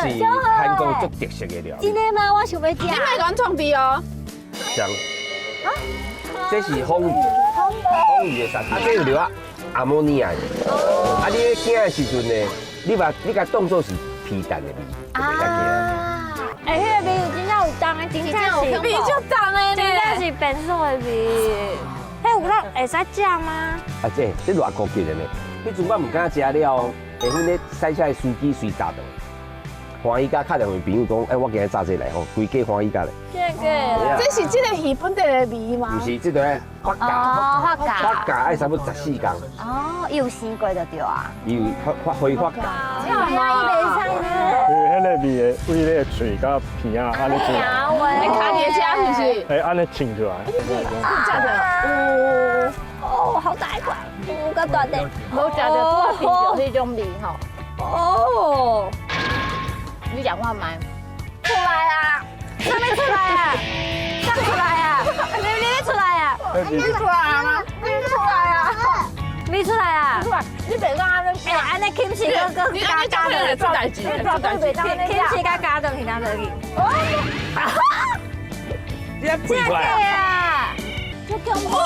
是韓國足特色的料理。真的嗎？我想欲食。你莫講創治哦。像，這是魟魚，魟魚的沙，啊，這有落阿摩尼亞的。啊，你咧驚的時陣呢，你共當做是皮蛋的味，就袂遐驚。欸，彼個味有真正有重的，真正是味足重的呢，真正是變素的味。彼有咱會使食嗎？啊，這偌高級的呢？彼陣我毋敢食了，下昏咧賽車的司機隨炸斷，歡喜甲敲電話朋友講，欸，我今日炸這來吼，規家歡喜甲咧。這個，這是這個魚本地的味嗎？毋是，這個發酵，哦，發酵，發酵愛差不多14工。哦，伊有生過就對啊。伊有發發揮發酵。啊，伊袂使呢。因為彼个味會對你的喙佮鼻仔按呢出來。你卡佇遮是毋是？會按呢沁出來。食著。哦，好大一塊，有夠大的。無食著拄仔聞著彼種味吼。哦。你食看覓？出來啊！啥物出來啊？啥出來啊？你出來啊？你出來啊？你出來啊？你出來啊？出來！你別講按呢，欸，按呢輕視閣閣加加落出代誌，出代誌，輕視佮加轉去哪落去？這肥出來啊！足恐怖！